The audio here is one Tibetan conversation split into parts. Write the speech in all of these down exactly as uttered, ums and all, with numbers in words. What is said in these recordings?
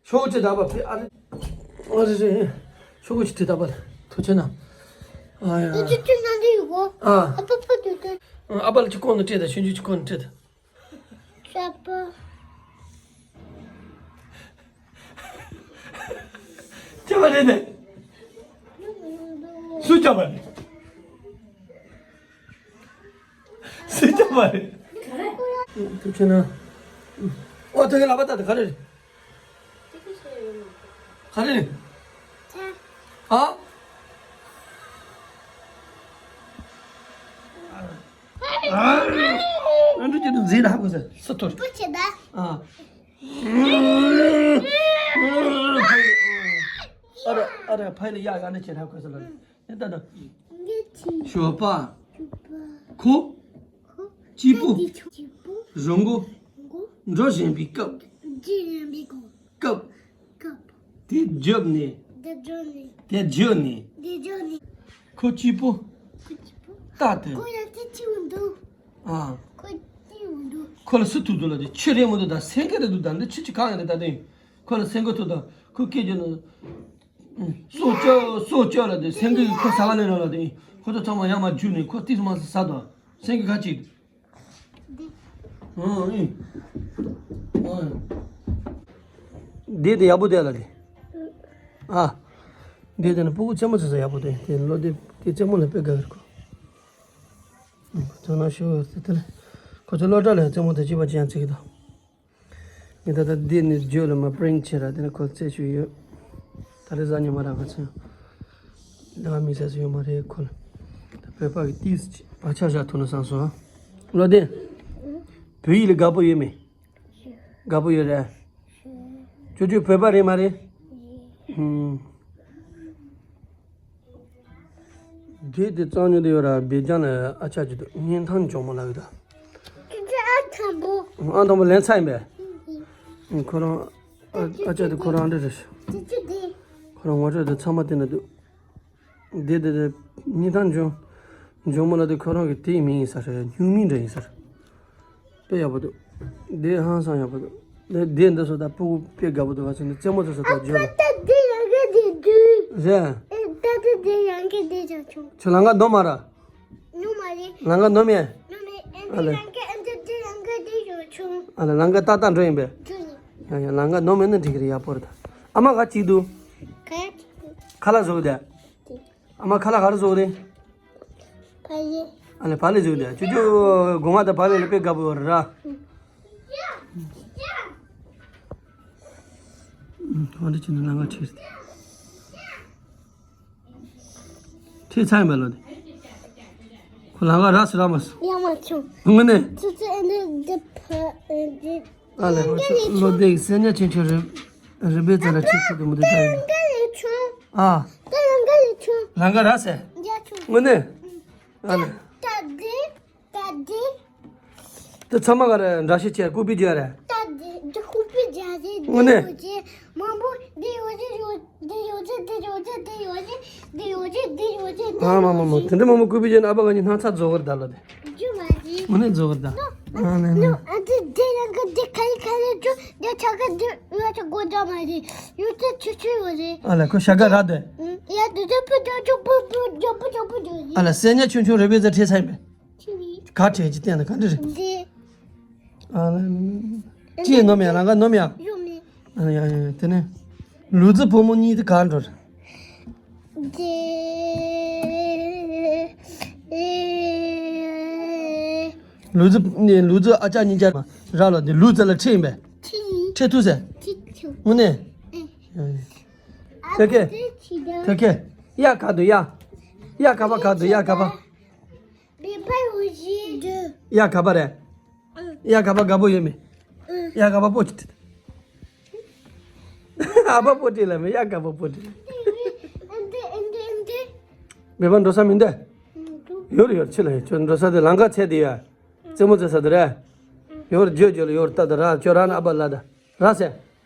ཤོག་གུ་ཅི་ད་པ་ཕི་ཨ་རེ། ཨ་རེ་རེ། ཤོག་གུ་ཅི་ཐི་ད་པ་ཐུ་ཆེ་ན། ཨ་ཡ། ཨ་ཅི་ཅི་ན་འདི་ཡོད་གོ། ཨ། ཨ་པ་པ་དུ་དུ། ཨ་པ་ལ་ཅི་ཀོན་ནི་ཏྲེ་ད་ཤུན་ཅི་ཅི་ཀོན་ནི་ཏྲེ་ད། ཤ་པ། ཅི་བ་རེད་ནི། སུ་ཅི་བ་རེད། སུ་ཅི་བ་རེད། ཐུ་ཆེ་ན། ཨོ་ཐུ་གི་ལ་པ་ད་ད་ག་རེ་རེད། ག་རེ་རེད། ཨ། ཨ་འདྲ་ཅིག་ཏུ་འཛིན་ར་ཧ་གོ་ས་སུ་ཐུར། ཨ། ཨ་རེ་ཨ་རེ་ཕ་ཡི་ལ་ཡག་ཨ་འདྲ་ཅིག་ར་ཧ་གོ་ས་ལ། ཡ་ད་ད། ཞོགས་པ། ཁོ། སྐྱིད་པོ། རི་མགོ། འགྲོ་བཞིན་པའི་སྐབས། སྐབས། དེ་བརྒྱབ་ནས། དེ་བརྒྱབ་ནས། ཁོ་སྐྱིད་པོ། རྟག་ཏུ། ཨ། ཁོ་ལ་སུ་ཐུག་འདུག་ལ་དེ་ཆུ་རེད་མོ་འདུག་ད་སེང་གེ་རེད་འདུག་ད་འདི་ཆུ་ཆུ་གང་ཡང་རེད་ད་དེ། ཁོ་ལ་སེང་གེ་ཐུག་ད་ཁོ་སྐད་རྒྱབ་ནས། སྲོག་སྐྱོབ་སྲོག་སྐྱོབ་ལ་དེ་སེང་གེ་ཁོ་ཟ་བ་ལེན་རོགས་ལ་དེ། ཁོ་ཚོ་ཚང་མ་ཡར་མར་རྒྱུགས་ནས་ཁོ་ཏིས་མ་ཟ་ཟ་དོ། སེང་གེ་ཁ་ཅིག་འདི། ཨང་ཨེ། ཨང་། འདི་དེ་ཡག་པོ་དེ་ལ་དེ། ཨ། འདི་དེ་ནི་སྤུ་གུ་རྩེད་མོ་རྩེ་ས་ཡག་པོ་དེ་དེ་ལོ་དེ་དེ་རྩེད་མོ་ལ་དཔེ་དགའ་གི་རེད་ཁོ། ཐོན་ན་ཤོག་ཟེར་དེ་ལ། ཁོ་ཚོ་སློབ་གྲྭ་ལ་རྩེད་མོ་དེ་གཅིག་པ་ཅི་ཡང་རྩེ་གི་འདུག་ངས་ད་ལྟ་འདི་ནི་བརྗོད་ལ་མ་པྲིན་ཆེ་ར་དེ་ནི་ཁོ་རྩེ་ཞུ་ཡོད། ད་རེས་གཟའ་ཉི་མ་ར་ང་ཚོ་ཡང་ལས་ཀ་མི་ཟ་ས་ཡོད་མ་རེད་ཁོ་ལ། ད་བོད་པ་གི་ཏིས་ཅི་བ་ཆ་བཞག་ཐུབ་ན་བསམ་སོང་། བློ་ལྡན། བོད་ཡིག་ལ་དགའ་པོ་ཡོད་མེད། དགའ་པོ་ཡོད་རེད། ཅོ་ཅོ་བོད་པ་རེད་མ་རེད། ཧུམ། དེ་དེ་གཙང་ཉོ་དེ་ཡོད་ར་སྦེ་ལྗང་ལ་ཨ་ཅག་ཅིག་འདུག་བརྙན་ཐང་ཇོ་མོ་ལགས་ད། ཅི་ཅི་ཨ་དང་པོ། ཨ་དང་པོ་ལེན་ཚར་ཡིན་པས། ཁོ་རང་ཨ་ཨ་ཅག་དེ་ཁོ་རང་འདྲ་རེད། ཅི་ཅི་དེ། ཁོ་རང་ངོ་སྤྲོད་དེ་ཚང་མ་བལྟས་ན་འདུག་དེ་དེ་དེ་བརྙན་ཐང་ཇོ་ཇོ་མོ་ལགས་དེ་ཁོ་རང་གི་དེའི་མིང་ཡིན་ས་རེད། སྨྱུག་མིང་འདྲ་ཡིན་ས་རེད། དཔེ་ཡག་པོ་འདུག་དེ་ཧང་སང་ཡག་པོ་འདུག་དེ་དེ་འདི་སོ་ད་སྤུ་གུ་དཔེ་དགའ་པོ་འདུག་ང་ཚོ་ནི་རྩེད་མོ་རྩེ་ས་ད་ཨ་ཇོ་ལ། ད་དེ་རང་གི་དེ་དུས། རེད། ཨེ་ད་དེ་དེ་རང་གི་དེ་ཅང་ཆུང་། ཁྱོད་ལམ་ཁ་ནོར་མ་ར། ནོར་མ་རེད། ལམ་ཁ་ནོར་མེད། ནོར་མེད། ཨ་ཨེ་འདི་ལེ། རང་གི་ཨེ་འདི་དེ་རང་གི་དེ་ཅང་ཆུང་། ཨ་ལེ་ལམ་ཁ་ཏག་ཏག་འགྲོ་ཡིན་པས། ཆུང་ཡིན། ཡང་ཡང་ལམ་ཁ་ནོར་མེད་ན་འགྲིག་གི་རེད། ཡག་པོ་རེད་ད། ཨ་མ་ག་ཅིག་འདུག་ཁ་ཡ་ཅིག་འདུག་ཁ་ལག་བཟོ་གི་དེ། ཨ་མ་ཁ་ལག་ག་རེ་བཟོ་གི་རེད། བག་ལེབ། ཨ་ལེ་བག་ལེབ་བཟོ་གི་འདུག་ཅོ་ཅོ་སྒོ་ང་དང་བག་ལེབ་ལ་དཔེ་དགའ་པོ་ཡོད་རེད་ར། ཨ་འདྲ་བྱས་ན་ལམ་ཁ་ཁྲིད། ཁྲིད་ཚར་ཡིན་པ་ལོ་དེ། ཁོ་ལམ་ཁ་རག་སོང་རག་མ་སོང་། ཡག་མ་བྱུང་། དངོས་གནས། ཚུ་ཚུ་ཨ་ནི་འདི་ཕ་ཨ་འདི། ཨ་ལེ་ཁོ་ཚོ་བློ་བདེ་གི་སེམས་ཉག་ཆེན་ཆུང་རེད། རིམ་པས་ཙམ་ལ་ཁྲིད་ཁྲིད་དུ་མི་འདུག་ད་ཡིན། ལམ་ཁ་ལས་བྱུང་། ཨ། ད་ལམ་ཁ་ལས་བྱུང་། ལམ་ཁ་རག་སོང་། ཡག་བྱུང་། དངོས་གནས། ཨ་ལེ། ད་འདི། ད་འདི། དེ་ཚང་མ་ག་རེ་འདྲ་བཤད་བྱས་ཀུ་པི་རྒྱག་རེད། ད་འདི་འདི་ཀུ་པི་རྒྱག་རེད། དངོས་གནས། འདི་ཡོད་ཀྱི་མང་པོ་འདི་ཡོད་ཀྱི་ཡོད་འདི་ཡོད་ཀྱི་འདི་ཡོད་ཀྱི་འདི་ཡོད་ཀྱི་འདི་ཡོད་ཀྱི་འདི་ཡོད་ཀྱི་འདི་ཡོད་ཀྱི་འདི་ཡོད་ཀྱི། ཨ་མ་མ་མ་དེ་འདྲ་མང་པོ་ཀུ་པི་རྒྱག་ན་ཨ་ཕ་ག་ཉི་སྣང་ཚ་རྫོགས་གི་རེད་ད་ལོ་དེ། རྒྱུ་མ་རེད། དངོས་གནས་རྫོགས་གི་རེད་ད། ཨ་ནི་ནི། ཨ་འདི་འདི་རང་གི་འདི་ཁ་ལི་ཁ་ལི་ཅུ་འདི་ཆ་ག་འདི་ཡོད་ཀྱི་སྒོ་འདྲ་མ་རེད། ཡོད་ཀྱི་ཆུ་ཆུ་ཡོད་རེད། ཨ་ལེ་ཁོ་ཤ་ག་ར་དེ། ཡ་འདི་འདི་པུ་འདི་ཅུ་པུ་པུ་འདི་པུ་འདི་པུ་འདི་རེད། ཨ་ལེ་སེམས་ཉག་ཆུང་ཆུང་རེད་པས་ཟེར་ཁྲིད་ཚར་ཡིན་པས། ཁྲིད་ཡིན། ག་ཁྲིད་ཀྱི་བསྟན་ན་ག་འདྲ་རེད། འདི། ཨ་ལེ། ཅི་ཡིན་ནོར་མེད་ལམ་ཁ་ནོར་མེད་ཡ། ཡོད་མེད། ཨ་ཡ་ཡ་ཡ་དེ་ནས། ལུག་རྫི་བུ་མོ་གཉིས་དེ་ག་འགྲོ་རེད། འདི། ལུག་རྫི་ནས་ལུག་རྫི་ཨ་ཅག་གཉིས་ཀ་ར་ལ་འདི་ལུག་རྫི་ལ་ཁྲིད་ཡིན་པས། ཁྲིད་ཡིན། ཁྲིད་ཐུབ་ཟེར། ཁྲིད་ཐུབ། དངོས་གནས། ཨེ། ཡ་ཡ། ཨ་ཐེ་ཁེ། ཁྲིད་ཐུབ། ཐེ་ཁེ། ཡ་ག་འདུག་ཡ། ཡ་ག་པ་ག་འདུག་ཡ་ག་པ། མེ་འཕར་འོ་བཞི། ཡ་ག་པ་རེད། ཡ་ག་པ་དགའ་པོ་ཡོད་མེད། ཡ་ག་པ་པོ་ཅི། ཨ་ཕ་པོ་ཏི་ལ་མེད་ཡ་ག་པ་པོ་ཏི། མེ་འཕར་འགྲོ་ས་མི་འདུག་ཡོད་རེད་ཡོད་རེད། ཕྱི་ལ་ཡོད། ཁྱོད་འགྲོ་ས་དེ་ལམ་ཁ་ཚད་དེ་ཡ། རྩེད་མོ་རྩེ་ས་དེ་རེད། ཡོད་རེད། ཇོ་ཇོ་ལ་ཡོད་རེད། ད་དེ་ར་ཁྱོད་རང་ཨ་ཕ་ལ་ད་ར་ཟེར།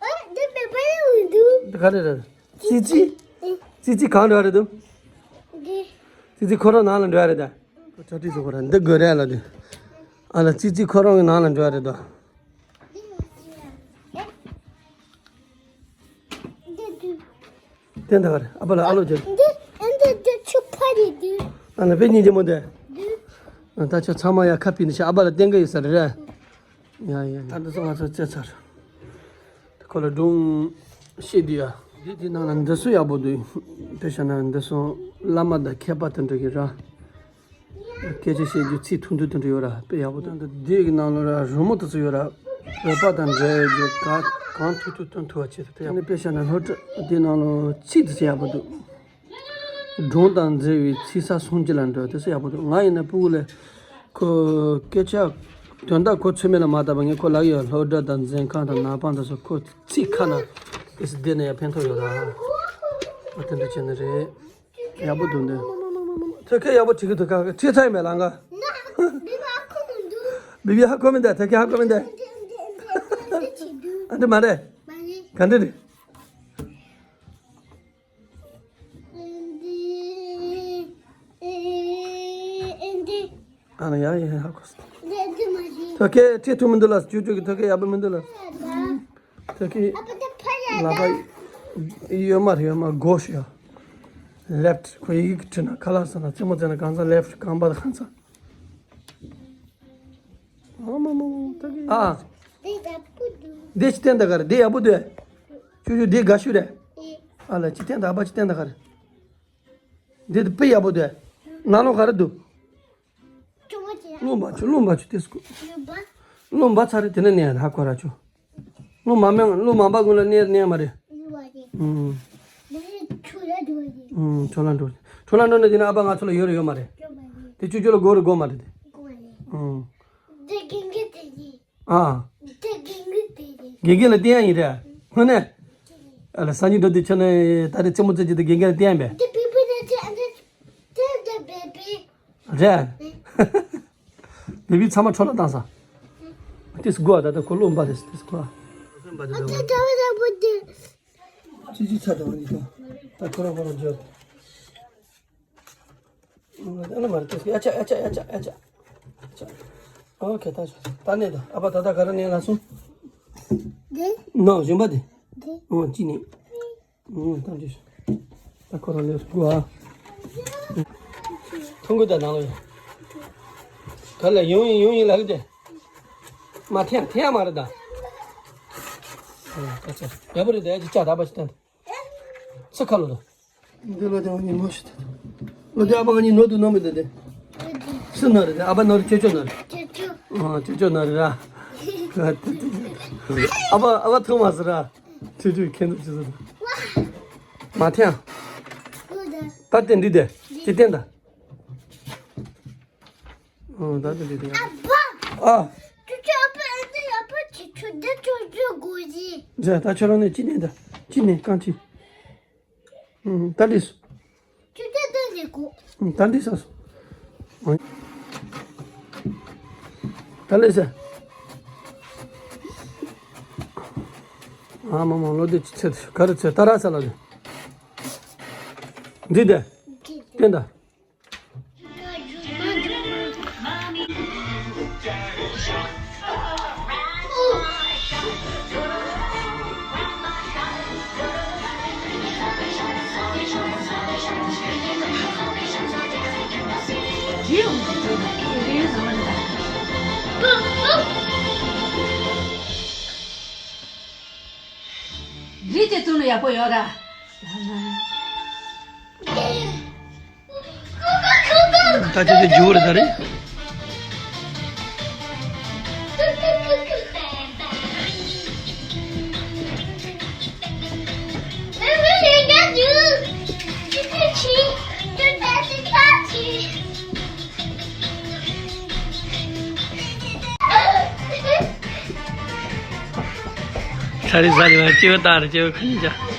འདི་མེ་འཕར་འོ་འདུག་དེ་ག་རེ་རེད། ཙི་ཙི། ཙི་ཙི་གང་འགྲོ་རེད་འདུག་ཙི་ཙི་ཁོ་རང་ནང་ལ་འགྲོ་ཡ་རེད་ད། ཁོ་ཅག་ཏི་ཟེར་ཁོ་རང་འདི་དགོས་རེད་ལ་དེ། ཨ་ལ་ཙི་ཙི་ཁོ་རང་གི་ནང་ལ་འགྲོ་ཡ་རེད་ད། བསྟན་ད་གར་ཨ་ཕ་ལ་ཨ་ལོ་བྱོས། འདི་ཨ་འདི་འདི་ཆུ་ཕ་རེད་འདི། ཨ་ལ་པེ་གཉིས་ཀྱི་མོ་དེ། འདི། ཨ་ད་ཆ་ཚང་མ་ཡ་ཁ་ཕྱེ་ནས་ཤ་ཨ་ཕ་ལ་བསྟན་གི་ཡོད་ས་རེད་ར། ཡ་ཡ་ཡ། ད་འདི་ཚོ་ང་ཚོ་རྩེ་ཚར། ཁོ་ལ་སྒྲུང་བཤད་དུས་ཡ། འདི་དེ་ནང་ལ་འདི་ཚོ་ཡག་པོ་འདུག་དཔེ་བཞག་ན་འདི་ཚོ་བླ་མ་དང་མཁས་པ་དེ་འདྲ་གི་ར། སྐད་ཆ་བཤད་རྒྱུ་ཚིག་ཐུང་ཐུང་དེ་འདྲ་ཡོད་ར། དཔེ་ཡག་པོ་འདུག་འདི་དེའི་ནང་ལ་ར་རི་མོ་དེ་ཚོ་ཡོད་ར། བོད་པ་དང་འབྲེལ་ཡོད་རྒྱུ་ག་གང་ཐུབ་ཐུབ་སྟོན་ཐུབ་པ་བྱེད་ཐུབ། དེ་ནི་དཔེ་བཞག་ན་སློབ་གྲྭ་དེའི་ནང་ལ་ཚིག་དེ་ཚོ་ཡག་པོ་འདུག་སྒྲུང་དང་འབྲེལ་བའི་ཚིག་གསར་སུམ་ཅུ་ལ་འགྲོ་དེ་ཚོ་ཡག་པོ་འདུག་ང་ཡིན་ན་སྤུ་གུ་ལ་ཁོ་སྐད་ཆ་དོན་དག་ཁོ་ཚོད་མེད་ལ་མ་བཏགས་པ་ངས་ཁོ་ལབ་ཡོད། སློབ་གྲྭ་དང་འཛིན་ཁང་དང་ནག་པང་དེ་ཚོ་ཁོ་ཚིག་ཁ་ན་དེ་ཚོ་བསྡད་ན་ཡང་ཕན་ཐོགས་ཡོད་ར། ཨ་དེ་འདྲ་བྱས་ན་རེད། ཡག་པོ་འདུག་འདི། ཐོད་ཁ་ཡག་པོ་བྲིས་གི་འདུག་ཁ་ཁྲིད་ཚར་ཡིན་མེད་ལ་ང་། ང་བི་བི་ཧ་གོ་མི་འདུག་བི་བི་ཧ་གོ་མི་འདུག་ཐོད་ཁ་ཧ་གོ་མི་འདུག་འདི་འདི་འདི་འདི་འདི་བྱེད་འདུག་ཨ་འདི་མ་རེད། མ་རེད། ག་འདི་རེད། འདི་འདི་འདི། ཨ་ན་ཡ་ཡ་ཧ་གོ་སོང་། འདི་འདི་མ་རེད། ཐོད་ཁ་ཁྲིད་ཐུབ་མི་འདུག་ལ་ཅུ་ཅུ་གི་ཐོད་ཁ་ཡག་པོ་མི་འདུག་ལ། ད་ཁི་ཨ་ཕ་ད་ཕ་ཡ་ལ་ད། ཕ་ཡོད་མ་རེད། ཡོད་མ་དགོས་ཤི་ཡ། left ཁོ་ཡི་གེ་བྲིས་ན་ཁ་ལག་ཟ་ན་རྩེད་མོ་རྩེ་ན་གང་ཚ་left གང་པ་གང་ཚ། ཨ་མ་མ་མ་ད་གི་ཨ། འདི་ཡག་པོ་འདུག་འདི་ཅི་བསྟན་ད་ག་རེད། འདི་ཡག་པོ་འདུག་ཅུ་ཅུ་འདི་དགའ་ཤོས་རེད། ཨེ། ཨ་ལ་ཅི་བསྟན་ད་ཨ་ཕ་ཅི་བསྟན་ད་ག་རེད། འདི་དཔེ་ཡག་པོ་འདུག་ནང་ལོགས་ག་རེ་འདུག་ཅུང་མ་ཅི་རླུང་འབབ་ཆུ་རླུང་འབབ་ཆུ་ཏིས་ཀུ། རླུང་འབབ། རླུང་འབབ་ཚར་རེད། དེ་ནས་ནས་ཧ་གོ་ར་ཆུ། རླུང་མ་མེད་རླུང་མ་འབབ་ཀུན་ལ་གནས་གནས་མ་རེད། ཡོད་པ་རེད། ཨུམ། འདི་ཆུ་ལ་འགྲོ་རེད། ཨུམ་ཆུ་ལ་འགྲོ་རེད། ཆུ་ལ་འགྲོ་ནས་དེ་ནས་ཨ་ཕ་ང་ཚོ་ལ་ཡོད་རེད་ཡོད་མ་རེད། ཡོད་པ་རེད། དེ་ཆུ་ཆུ་ལ་དགོས་རེད་དགོས་མ་རེད་དེ། དགོས་རེད། ཨུམ། འདི་རྒན་རྒན་དེ་རེད། ཨ། དེ་རྒན་རྒན་དེ་རེད། རྒན་རྒན་ལ་བསྟན་ཡ་ཡིན་རེད། དངོས་གནས། ཨ་ལ་སང་ཉིན་འགྲོ་དུས་ཁྱོད་ནས་ད་རེས་རྩེད་མོ་རྩེ་རྒྱུ་དེ་རྒན་རྒན་ལ་བསྟན་ཡ་མེད། འདི་བི་བི་ནས་དེ་འདི་དེ་འདི་བི་བི། རེད། བི་བི་ཚང་མ་འཕྲོ་བརླག་བཏང་ས། ཏིས་དགོས་ད་ལྟ་ཁོ་རླུང་འབབ་རེད་ཏིས་དགོས། ཨ་ཙི་ཙི་ཙི་ཙི། ཅི་ཅི་ཚ་དང་འདི་དང་། ད་ཁོ་རང་ཁོ་རང་འཇོག་ཨ་ལ་མ་རེད་ཏིས་ཨ་ཅག་ཨ་ཅག་ཨ་ཅག་ཨ་ཅག་ཨ་ཅག་ཨོ་ཁེ་ད་ཆོག་ད་ནས་ད་ཨ་ཕ་ད་ད་ག་རེ་ནས་ལ་སོང་། འདི། ནོ་གཞོན་པ་དེ། འདི། ཨོ་ཅི་ནས། ཨོ་ད་འདི། ད་ཁོ་རང་ལས་སུ་དགོས་ཨ། ཐུང་གུ་ད་ནང་ལ་ཡོད། ག་ལ་ཡོང་ཡིན་ཡོང་ཡིན་ལ་ཧི་དེ། མ་ཐེ་ཐེ་ཡ་མ་རེད་ད། ཨ་ད་ཆ་ཡག་པོ་རེད་ད་ཡ་ཅི་ཅག་ད་པ་ཅི་ད། ཚེ་ཁ་ལོ་ད། འདི་ལོ་དེ་ང་གཉིས་ནོ་ཞིག་ད། ལོ་དེ་ཨ་ཕ་ང་གཉིས་ནོ་དུ་ནོ་མི་འདུག་དེ། སུ་ནོ་རེད་དེ་ཨ་ཕ་ནོ་རེད་ཅོ་ཅོ་ནོ་རེད། ཅོ་ཅོ། ཨ་ཅོ་ཅོ་ནོ་རེད་ར། ཨ་ཕ་ཨ་ཕ་ཐུག་མ་སུ་ར། ཅོ་ཅོ་ཁྱེད་ཚོ་ཅི་ཟེར། མ་ཐེ་ཡ། ད་དེ་འདི་དེ་ཅི་བསྟན་ད། ཨོ་ད་དེ་འདྲ་དེ། ཨ་ཕ། ཨ། ཁྱོད་ཁྱོད་ཨ་ཕ་ཨ་ནི་ཨ་ཕ་ཁྱོད་ཁྱོད་འདི་ཁྱོད་ཁྱོད་དགོས་ཀྱི། ཇ་ད་ཁྱོད་རང་ནས་ཅི་ནས་ད་ཅི་ནས་རྐང་ཅི། ཨུམ་ད་འདྲིས། ཁྱོད་ད་ད་ནས་གོ། ཨུམ་ད་འདྲིས་ས་སོ། ཨོ། ད་ལས་ས། ཨ་མ་མ་ལོ་དེ་ཅི་ཚེ་ག་རེ་ཚེ་ད་ར་ས་ལ་དེ། འདི་དེ། བསྟན་ད། རི་དེ་ཚོ་ནི་ཡག་པོ་ཡོད་ར། ད་ཅི་དེ་འཇུ་བར་ད་རེད། ཚ་རི་ཟ་ལི་བ་ཅི་བ་ལྟ་རེ་ཅི་བ་ཁ་ཉིན་ཅག